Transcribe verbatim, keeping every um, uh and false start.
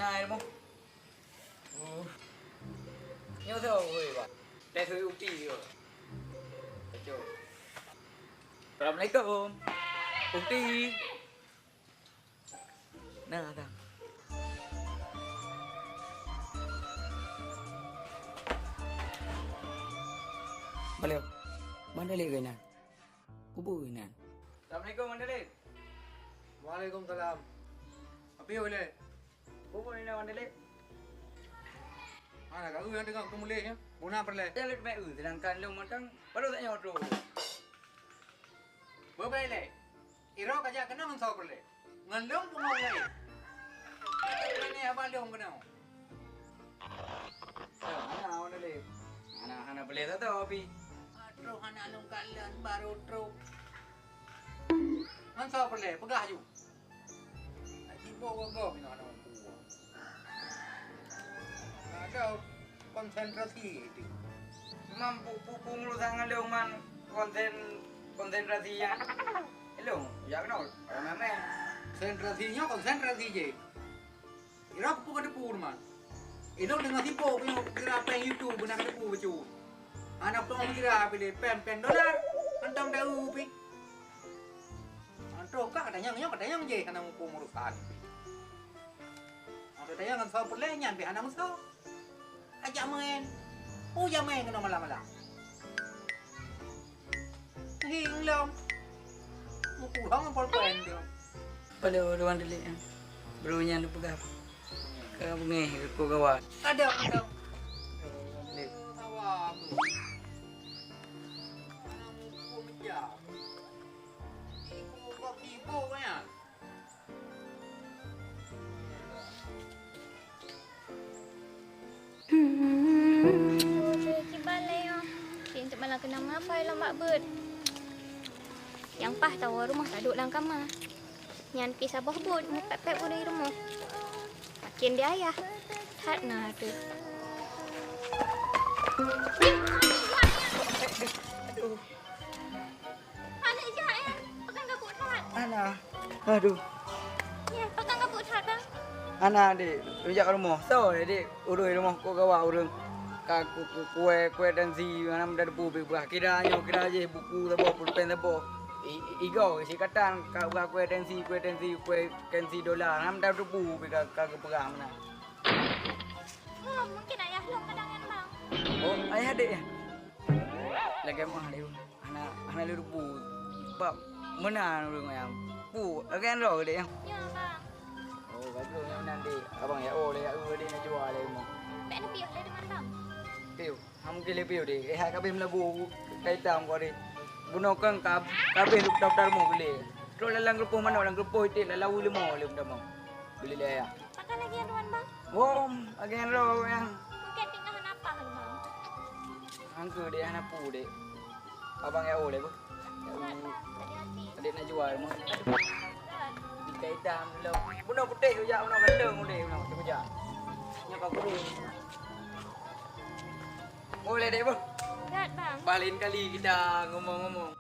Hai, Mo. Uh. Nyoe soe, woi, Pak? Teh sui uti yo. Kacau. Assalamualaikum. Uti. Nah, dah. Balik. Mana lagi kena? Kubu kena. Assalamualaikum, Mandalin. Waalaikumsalam. Api boleh? Kubu ni nak Mandalin. Mana kau yang dengar tu mulai ya? Buna perleh. Jangan lupa, sedangkan lu matang baru tak nyoto. Boleh leh. Iro kajak kena ngon sawo peureulèe. Ngon lôn pungo ulèe. Ini abang lôn kena. Hana, hana boleh. Hana, hana boleh tu, tu, Abi. Troh hana lôn kalon baru troh. Ngon sawo peureulèe, peugah ju. Nak cibok gogoh inoe hana mampu. Ada konsentrasi itu. Mampu pu-, pu-, meurusang ngon lôn man konsen-, konsentrasi ya. Hello, ya kenal. Orang mana? Konsentrasi nyoe konsentrasi je. Kira peue ka teupeu man. Ilôn deungoe sibok nyoe kira péng YouTube beuna ka teupeu bacut. Hana peue kira pilih pen-pen dolar. Hantom tahu pi. Hantom ka katanyong nyoe katanyong je hana mupu urusan. Ada tanya ngon sawo peureulèe nyan pih hana meusawa. Ajak main. Oh, jak main keunoe malam-malam. Hing lom. Mupu hong pol poin tu. Pada orang delik ya. Bro nyan peugah. Ka bengeh ko gawa. Ada, ada. Delik. Gawa aku. Anak mupu mejam. Ibu kok ibu ya. Hmm, kiban lé nyoe. Cit teuk malam keunan meuhafai lom bak beuet. Nyang paih tawoe rumoh taduek lam kama. Nyan pih saboh buet meupék-pék ureueng rumoh. Makin di ayah. That na teuh. Aduh. Aneuk jahat, eh. Pakon ka buet that? Ana. Aduh. Ya, pakon ka buet that, Bang? Ana, Dek. Rujak rumoh. Soe, Dek? Ureueng rumoh kok gawa ureueng. Ka ku, ku, kue, kue tensi, mana muda debu beu bah. Kira nyoe, kira jih buku saboh, pulpen saboh. I, i, igoe sikatan ka bah kue tensi, kue tensi, kue tensi dolar. Mana muda debu beu ka, ka geupeugah meunan. Oh, mungkin ayah lôn kadang nyan, Bang. Oh, ayah Dek ya? Lagèe meuah lé. Hana, hana lé rupu. Bab meunan ureueng nyang. Pu, lagèe nyan droe deh nyang. Ya, Bang. Oh, bagus nyang meunan deh. Abang ya, oh, lé ya, oh, deh nak jual lé rumoh. Bèk neupiôh lé deungon Bang. Piôh. Ha, mungkin lé piôh deh. Eh, hai kabeh meulabu kai tam ko deh. Bunoe kan ka, kabeh daftar rumoh geulé. Trok lalang geureupoh manok, lalang geureupoh iték, lalang limo lé meutamong. Beli lé ya. Pakon lagèe nyan, Bang? Wom, lagèe nyan lom, Yang. Mungkin tinggal hana apa, Bang? Angku dek, hana pu dek. Abang ya oleh bu. Berat, Bang. Hati-hati. Adik nak jual mu. Berat. Di kaitan belum. Bunoe putéh ujak, bunoe ganteng udeh, bunoe tu ujak. Nyak aku. Boleh dek bu. Berat, Bang. Bak lain kali kita ngomong-ngomong.